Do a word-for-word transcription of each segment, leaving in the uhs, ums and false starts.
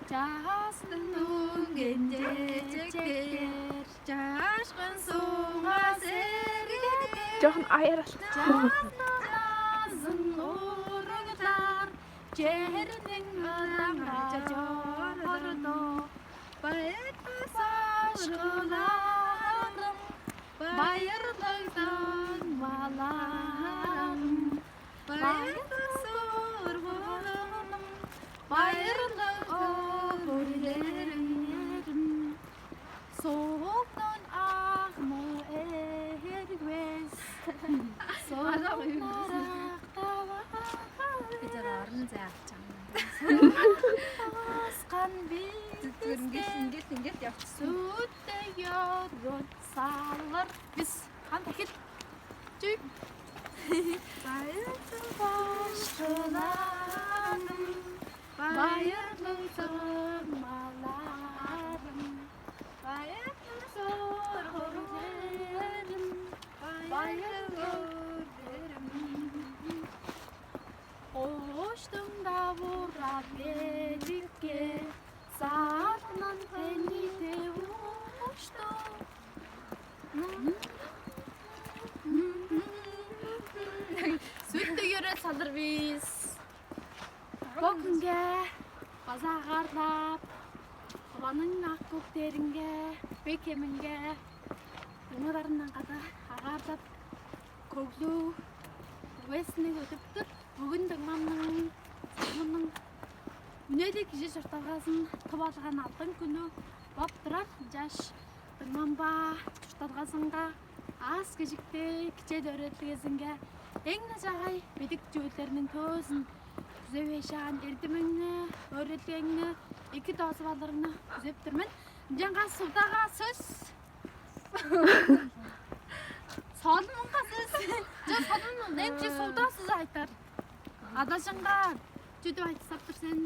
Чаастың үнгенчечектер, чаашкын суңга сергедер. Чогун айырыл. Чаастазын уруглар, черниң ыраңга чорудук. Байыртас ашкыларым, байырлыг дыңмаларым, байыртас сургулуум, байырлыг өгүрлерим. Соолдан ак муу эргивес, соолдан арактавас. Бижер арын зяапчаң. Соолдан аскан бир Түткүрүнгеш, ингет, ингет япчы. Сүттей йоргут салыр бис. Кандай хил? Чүй. Байырлыг башкыларым, байырлыг дыңмаларым, байырлыг сургууларым, байырлыг өгүрлерим. Оштуң-даа бурап берикке, саатынан хени девушту. Сүттү йөрет салыр бис. Бо хүнге база агаарлап, Тываның ак көктеринге, бек хеминге, дуңмаларындан када агаарлап, көглүг үезинниг өдүп тур. Бүгүн дуңмамның, сагымның үнелиг кижи чуртталгазын тып алган алдын хүнү боп турар. Ынчаш дуңмамга чуртталгазынга аас-кежикти, кичээ өөредилгезинге эң-не чаагай бедик чүүлдерниң төвүзүн күзевежаан эрдимиңни, өөредилгеңни эки доозуп алырыңны күзеп тур мен. Ынчангаш Сувдага сөс. Салымынга сөс. Жо салымын эмчи Сувда сыз айтар. Адажыңга чүдү айтсап тур сен?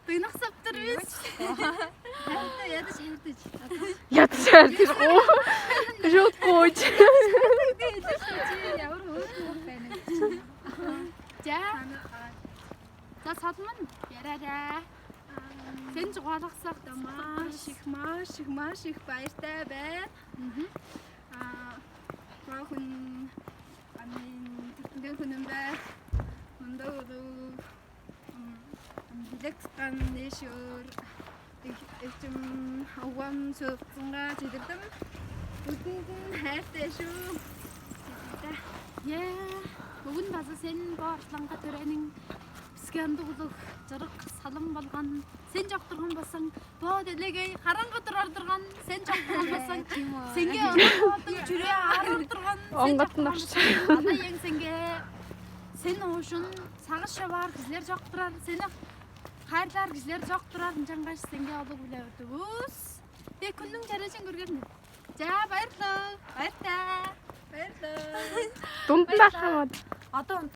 Дыйнаксап тур бис. Янды, ядыш, ядыш. Ядыш, ядыш. О, жок боч. Жа. Жа, салымын ярара. Сен чугаалаксак. Маших, маших, маших байырта бе. Мгм. А, бо хүн, а, мен түртүнген хүнүмде мында улуг, м, билек тыпкан эш-өөр, эх-, эчим, овам чылыксынга чедирдим. Бүтүндүн хайыртажуу. Е, бүгүн база сен бо арзылаңга төрениң биске ындыг улуг чырык салым болган. Сен чок турган болсаң, бо делегей караңгы турар турган. Сен чок турган болсаң, сеңге оң чүрээ аарыр турган. Оңгаттын орчу. Ада-иең сеңге, сен оожун сагыш човаар кижилер чок турар, сени хайырлаар кижилер чок турар, ынчангаш сеңге олуг-биле өрдүвүс. Де, күннүң чарыжын көргерин. Чаа, байырлыг, байырта, байырлыг. Дундун дашамады. Ада он